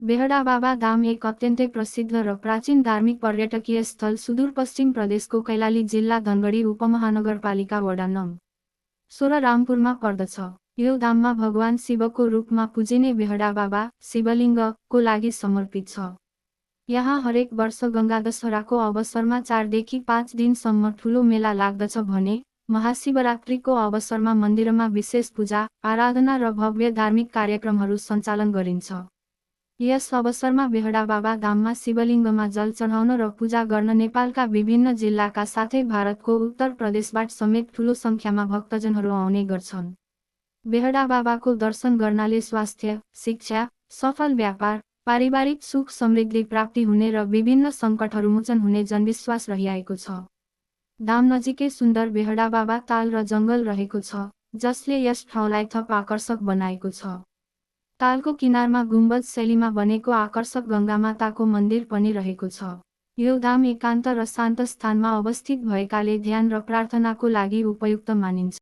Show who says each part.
Speaker 1: बेहडा बाबा धाम एक अत्यन्तै प्रसिद्ध र प्राचीन धार्मिक पर्यटकीय स्थल सुदूरपश्चिम प्रदेशको कैलाली जिल्ला धनगढी उपमहानगरपालिका वडा नं. 16 रामपुरमा पर्दछ। यो धाममा भगवान शिवको रूपमा पूजिने बेहडा बाबा शिवलिङ्गको लागि समर्पित छ। यहाँ हरेक वर्ष गङ्गा दशहराको अवसरमा 4 देखि 5 दिनसम्म ठुलो मेला लाग्दछ भने महाशिवरात्रिको अवसरमा मन्दिरमा विशेष पूजा, आराधना र भव्य धार्मिक कार्यक्रमहरू सञ्चालन गरिन्छ। यस अवसरमा बेहडा बाबा धाममा शिवलिङ्गमा जल चढाउन र पूजा गर्न नेपालका विभिन्न जिल्लाका साथै भारतको उत्तर प्रदेशबाट समेत ठुलो सङ्ख्यामा भक्तजनहरू आउने गर्छन्। बेहडा बाबाको दर्शन गर्नाले स्वास्थ्य, शिक्षा, सफल व्यापार, पारिवारिक सुख समृद्धि प्राप्ति हुने र विभिन्न सङ्कटहरू मोचन हुने जनविश्वास रहिआएको छ। धाम नजिकै सुन्दर बेहडा बाबा ताल र जङ्गल रहेको छ, जसले यस ठाउँलाई थप आकर्षक बनाएको छ। तालको किनारमा गुम्बज शैलीमा बनेको आकर्षक गङ्गा माताको मन्दिर पनि रहेको छ। यो धाम एकान्त र शान्त स्थानमा अवस्थित भएकाले ध्यान र प्रार्थनाको लागि उपयुक्त मानिन्छ।